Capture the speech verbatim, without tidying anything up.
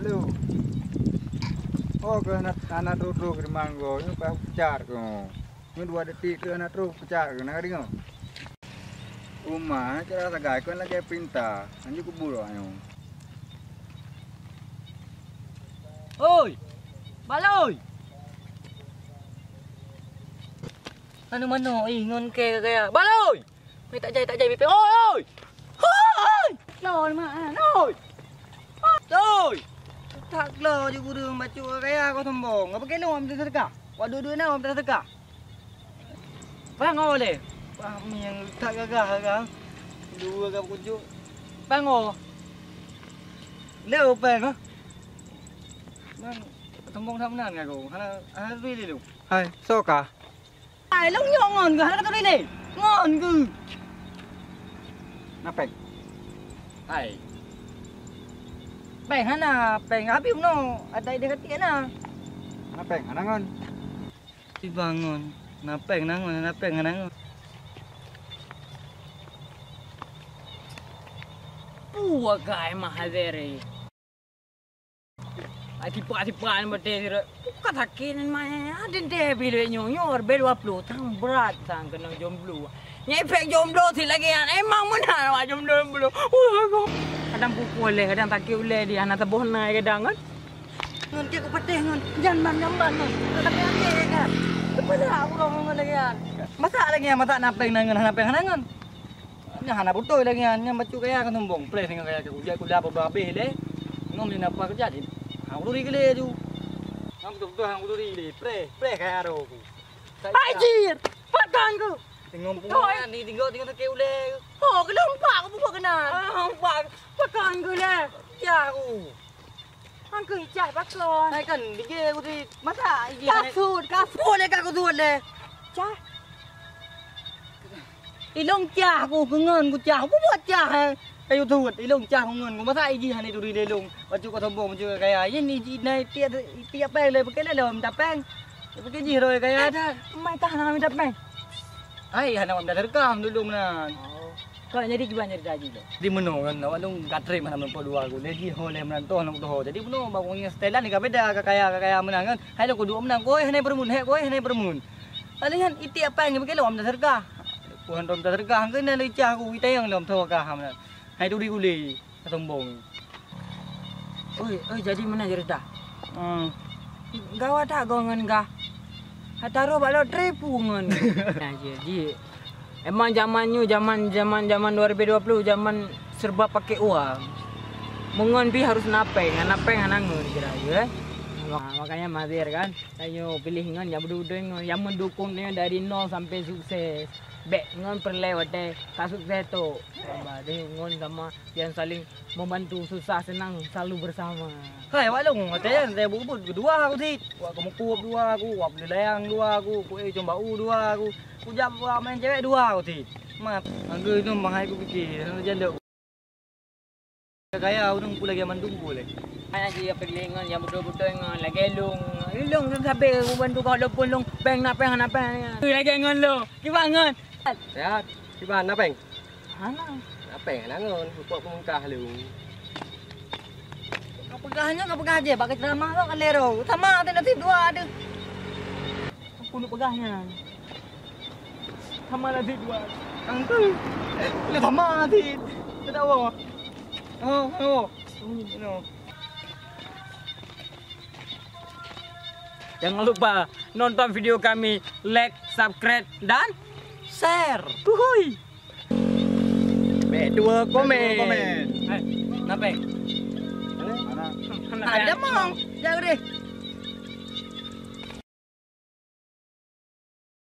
Tuh. Oh, keu aneuk, aneuk trok-trok di manggo, nyoe peucat keu. Nyoe dua detik keu aneuk trok peucat keu, na deungoe? Uma, cara sagai kon lagèe pinta, hanjeuet kubur nyoe. Oi! Baloi! Anu mano, ih, ngon kèe gaya. Baloi! Meutak jai, tak jai, bipèe. Oi, oi! Oi! Lôn, mak, ah, oi! Oi! Tak lo ju guru bacut gaya kau sombong. Apa kilo am teuka? Waduh, duit na am teuka. Bango lé. Wah, mi nyang that gagah-gagah. Dua gam kujuk. Bango. Lé upeng, ha? Bang, sombong that meunan kau. Hana, hana turi lé lu. Hai, soe kah? Hai, lôn nyoe ngon keuh, hana katuri lé. Ngon keuh. Na péng? Hai. Péng hana, péng habéh bunoe, ata idéh kati na. Na péng hana ngon? Tiba ngon. Na péng na ngon, na péng hana ngon. Puwa kai mah hazere. Ai tipak-tipak ni beuteh sira. Bukan sakét ni mah. Aden teh bilek nyoe nyoe harbe dua ploh tang brat tang keunoe jomblo. Nyang efek jomblo sit lagèe nyan. Emang meunan awak jomblo jomblo. Wah, kadang pukul leh, kadang sakét ulèe di hana saboh nai kadang kan. Ngon cek upateh ngon jan ban jamban ngon. Tapi akhé kan. Kepala urang ngon lagèe nyan. Masa lagèe nyan, masa na péng na ngon hana péng hana ngon. Nyan hana beutôi lagèe nyan, nyan bacut kaya keu sombong. Preh singoh kaya keu kujak kuda peubah abéh lé. Ngom lé napa keujak jih. Hang kuturi geulé ju. Ngom beutôi-beutôi hang kuturi lé. Preh, preh kaya roh ku. Hai jir, pakon ku. Singoh pungo ni tinggal tinggal sakét ulèe. Ho, geulompak ku bubuh keunan. Ah, pak, pakon ku lé. Ya ku. Angkeu icah pakon. Hai kan, dige ku di masa ige. Kasut, kasut lé ka kusut lé. Cah. Ilong cah ku keungon ku cah. Ku buat cah eh. Kayu tuut, ilong cah ku ngon ku. Masa iji hana turi lé long. Bacut ka sombong, bacut ka kaya. Ini iji nai tiap tiap peng lé, pakai lé lom tapeng. Pakai jih roi kaya dah. Mai tah na minta peng. Hai, hana minta terkam dulu meunan. Oh. Kau nak jadi kiban jadi haji tu? Di meunoe kan, awak lôn gatrem hana meunempok dua ku. Lagi ho lé meunan toh lôn toho. Jadi meunoe bak ureueng nyang setelan ka beda, ka kaya, ka kaya meunan kan. Hai lôn kuduek meunan, koi hana peureumeun, hai koi hana peureumeun. Paling kan itiek apang bagi lom dah sergah. Ku hantom dah sergah, keunan leucah ku itayang lom toh ka meunan. Hai turi gule, ka sombong. Oi, oi, jadi meunan cerita. Hmm. Gawat that goe ngon gah. Hataroh bak lotri pu ngon. Nah, ji, ji. Emang zaman nyoe, zaman, zaman, zaman dua ribu dua puluh, zaman serba pakai uang. Meungon pih harus na peng, na peng hana ngon kira, ya. Nah, makanya madir kan. Ayo pilih ngon yang betul-betul ngon, yang mendukung dia dari nol sampai sukses. Bek ngon perleh watèe ka sukses tu. Tambah deh ngon sama yang saling membantu susah senang selalu bersama. Hai, wak long, watèe nyan saya bubut dua aku sit. Wak keumeukup dua aku, wak beulayang dua aku, ku eh combau dua aku. Ku jak wak main cewek dua aku sit. Mat, anggeue itu mahai ku pikir, jandok. Kaya ureueng ku lagèe mandum ku lé. Hanya ji apa lé ngon yang betul-betul ngon lagèe long. Long tu sabe ku bantu kau walaupun long peng na peng hana peng. Lagèe ngon long. Kiban ngon. Sehat. Kiban na peng? Hana. Apa yang hana ngon? Buat pemungkah lu. Kau peugah nyoe, kau peugah je, bak keuceramah kau kan lero. Sama teuh nasib dua deuh. Aku nak peugah nyan. Sama nasib dua. Angku. Boleh sama nasib. Tidak apa. Oh, oh. No. Jangan lupa nonton video kami, like, subscribe, dan share. Uhuy. Bèk dua komen. Bèk dua komen. Eh, kenapa? Mana? Ada mau. Jauh deh.